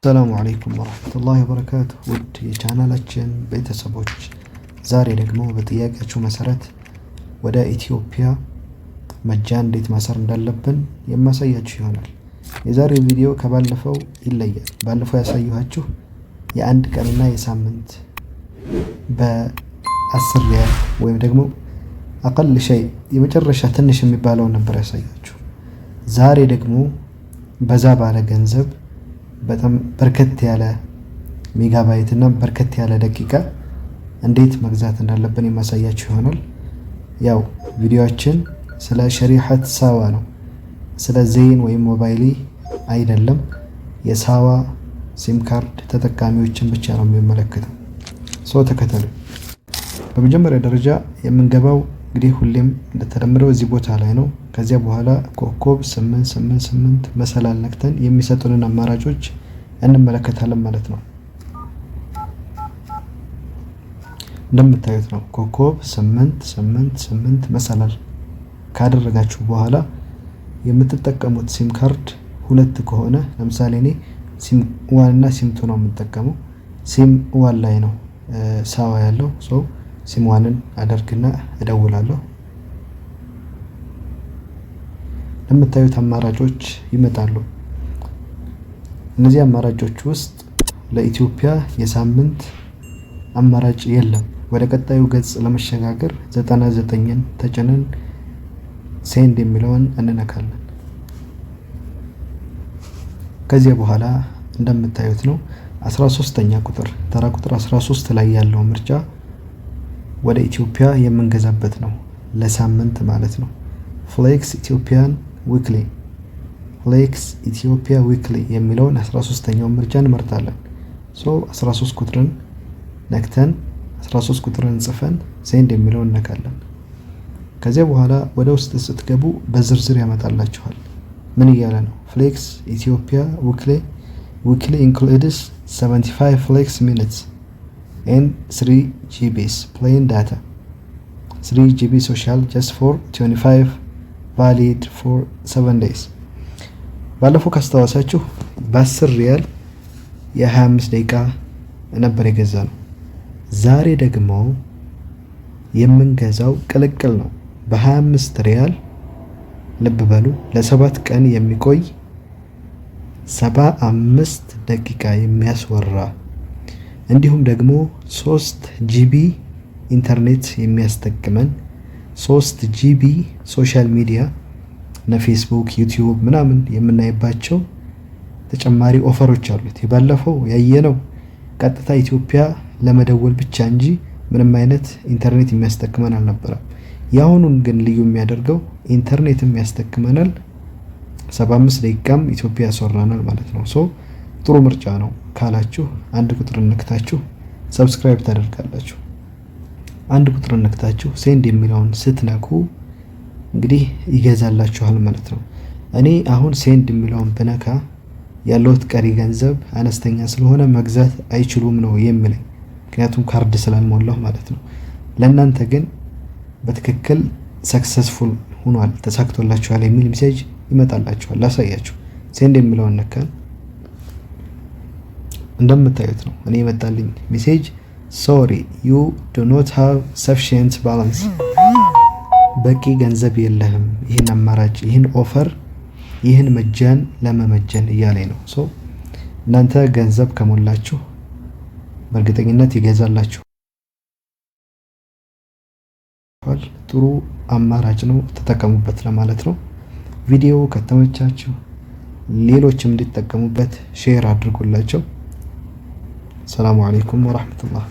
ሰላሙ አለይኩም ወረህመቱላሂ ወበረካቱ። ውድ የቻናላችን ቤተሰቦች፣ ዛሬ ደግሞ በጥያቄያችሁ መሰረት ወደ ኢትዮጵያ መጃን እንዴት ማሰር እንዳለብን የማሳያችሁ ይሆናል። የዛሬው ቪዲዮ ከባለፈው ይለያል። ባለፈው ያሳየኋችሁ የአንድ ቀንና የሳምንት በ10 ሪያል ወይም ደግሞ أقل شيء የመጨረሻ ትንሽ የሚባለውን ነበር ያሳያችሁ። ዛሬ ደግሞ በዛ ባለ ገንዘብ በጣም በርከት ያለ ሜጋባይት እና በርከት ያለ ደቂቃ እንዴት መግዛት እንዳለብን የማሳያችሁ ይሆናል። ያው ቪዲዮአችን ስለ شريحة ሳዋ ነው፣ ስለ ዜን ወይም ሞባይሊ አይደለም። የሳዋ ሲም ካርድ ተጠቃሚዎችን ብቻ ነው የሚመለከተው። So ተከተሉ። በመጀመሪያ ደረጃ የምንገባው እንግዲህ ሁሌም እንደተለመደው እዚህ ቦታ ላይ ነው። ከዚያ በኋላ ኮከብ 888 መሰላል ነክተን የሚሰጡንን አማራጮች እንመለከታለን ማለት ነው። እንደምታዩት ነው። ኮከብ 888 መሰላል ካደረጋችሁ በኋላ የምትጠቀሙት ሲም ካርድ ሁለት ከሆነ፣ ለምሳሌ እኔ SIM 1 እና SIM 2 ነው የምጠቀመው። SIM 1 ላይ ነው ሳዋ ያለው። So SIM 1 ን አደርግና እደውላለሁ። እንደምታዩት አማራጮች ይመጣሉ። እነዚህ አማራጮች ውስጥ ለኢትዮጵያ የሳምንት አማራጭ የለም። ወደ ቀጣዩ ገጽ ለመሸጋገር 99ን ተጭነን send የሚለውን እንነካለን። ከዚያ በኋላ እንደምታዩት ነው፣ 13ኛ ቁጥር፣ ተራ ቁጥር 13 ላይ ያለው ምርጫ ወደ ኢትዮጵያ የምንገዛበት ነው። ለሳምንት ማለት ነው። Flex Ethiopian weekly፣ Flex Ethiopia weekly የሚለውን 13ኛውን ምርጫ እንመርጣለን። So 13 ቁጥርን ነክተን፣ 13 ቁጥርን ጽፈን send የሚለውን እነካለን። ከዚያ በኋላ ወደ ውስጥ ስትገቡ በዝርዝር ያመጣላችኋል። ምን እያለ ነው? Flex Ethiopia weekly includes 75 flex minutes and 3 GBs plain data, 3 GB social, just for 25, valid for 7 days። ባለፈው ካስታወሳችሁ በ10 ሪያል የ25 ደቂቃ ነበር የገዛነው። ዛሬ ደግሞ የምንገዛው ቅልቅል ነው። በ25 ሪያል፣ ልብ በሉ፣ ለ7 ቀን የሚቆይ፣ 75 ደቂቃ የሚያስወራ፣ እንዲሁም ደግሞ 3 GB ኢንተርኔት የሚያስጠቅመን፣ 3 GB social media እነ ፌስቡክ፣ ዩቲዩብ ምናምን የምናይባቸው ተጨማሪ offer ኦች አሉት። የባለፈው ያየነው ቀጥታ ኢትዮጵያ ለመደወል ብቻ እንጂ ምንም አይነት ኢንተርኔት የሚያስጠቅመን አልነበረም። የአሁኑን ግን ልዩ የሚያደርገው ኢንተርኔትም ያስጠቅመናል፣ 75 ደቂቃም ኢትዮጵያ ያስወራናል ማለት ነው። So ጥሩ ምርጫ ነው ካላችሁ አንድ ቁጥር ነክታችሁ subscribe ታደርጋላችሁ። አንድ ቁጥር ነክታችሁ send የሚለውን ስትነኩ እንግዲህ ይገዛላችኋል ማለት ነው። እኔ አሁን send የሚለውን ብነካ ያለውት ቀሪ ገንዘብ አነስተኛ ስለሆነ መግዛት አይችሉም ነው የሚለኝ። ምክንያቱም ካርድ ስላልሞላሁ ማለት ነው። ለእናንተ ግን በትክክል successful ሆኗል፣ ተሳክቶላችኋል የሚል message ይመጣላችኋል። ላሳያችሁ። Send የሚለውን ነካን። እንደምታዩት ነው፣ እኔ የመጣልኝ message "Sorry, you do not have sufficient balance"፣ በቂ ገንዘብ የለህም ይህን አማራጭ፣ ይህን offer፣ ይህን መጃን ለመመጀን እያለኝ ነው። So እናንተ ገንዘብ ከሞላችሁ በእርግጠኝነት ይገዛላችኋል። ጥሩ አማራጭ ነው፣ ተጠቀሙበት ለማለት ነው። ቪዲዮ ከተመቻችሁ ሌሎችም እንዲጠቀሙበት share አድርጉላቸው። ሰላሙ አለይኩም ወራህመቱላህ።